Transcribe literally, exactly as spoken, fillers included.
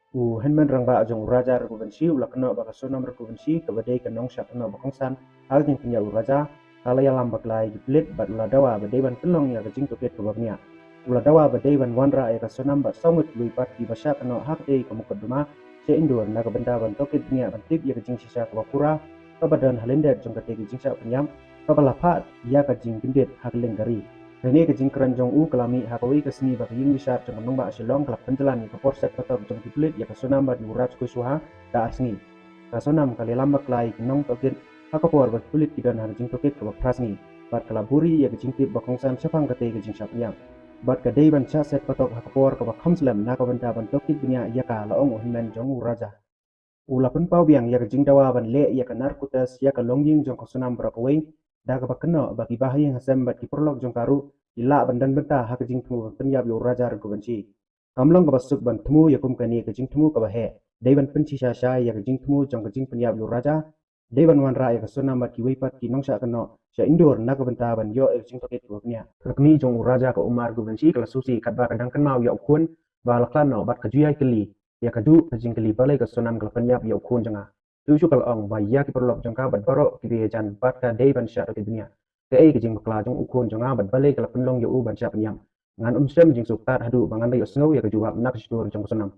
U hynmen rangbah jong u Raja Raghuvanshi u la kynnoh ba ka Sonam Raghuvanshi kaba dei ka nongshah kynnoh ba kongsan ha ka jingpynïap u Raja, ka la ïalam bakla ïa ki pulit bad u la dawa ba dei ban pynlong ïa ka jingtohkit kaba bniah. U la dawa ba dei ban wanrah ïa ka Sonam bad saw ngut kiwei pat kiba shah kynnoh ha katei ka mukotduma sha Indore na ka bynta ban tohkit bniah ban tip ïa ka jingshisha kaba pura kaba don ha lyndet jong katei ka jingshah pynïap kaba la phah ïa ka jingkyndit ha ka lieng ka ri. Kane ka jingkren jong u ka la mih ha kawei ka sngi ba ka ïingbishar jong ka nongbah Shillong ka la pynjlan ïa ka por set patok jong ki pulit ïa ka Sonam bad u Raj Kushwaha da ar sngi. Ka Sonam ka la ïalam bakla ïa ki nongtohkit ha ka por ba ki pulit ki don ha ka jingtohkit kaba phra sngi bad ka la buhrieh ïa ka jingtip ba kongsan shaphang katei ka jingshah pynïap. Bad ka dei ban shah set patok ha ka por kaba kham slem na ka bynta ban tohkit bniah ïa ka, la ong u hynmen jong u Raja. U la pynpaw biang ïa ka jingdawa ban leh ïa ka narco test ïa ka longïing jong ka Sonam baroh kawei, da kaba kynnoh ba ki bahaïing hasem bad ki paralok jong ka ruh ki lah ban don bynta ha ka jingthmu ban pynïap ïa u Raja Raghuvanshi. Kam long kaba suk ban thmu ïa kum kane ka jingthmu kaba heh. Dei ban pynshisha shai ïa ka jingthmu jong ka jingpynïap ïa u Raja. Dei ban wanrah ïa ka Sonam bad kiwei pat ki nongshah kynnoh sha Indore na ka bynta ban ïoh ïa ka jingtohkit kaba bniah. Ka kmie jong u Raja ka Uma Raghuvanshi ka la sngewsih katba ka dang kynmaw ïa u khun ba la khlad noh bad ka ju ïai kylli ïa ka duh ka jingkylli balei ka Sonam ka la pynïap ïa u khun jong nga. Shuh shuh ka la ong ba ïa ki paralok jong ka bad baroh kiba ïajan bad ka dei ban shah tohkit bniah. Kaei ka jingbakla jong u khun jong nga bad balei ka la pynlong ïa u ban shah pynïap? Ngan ym shem jingsuk tad haduh ba ngan da ïohsngew ïa ka jubab na ka shitur jong ka Sonam.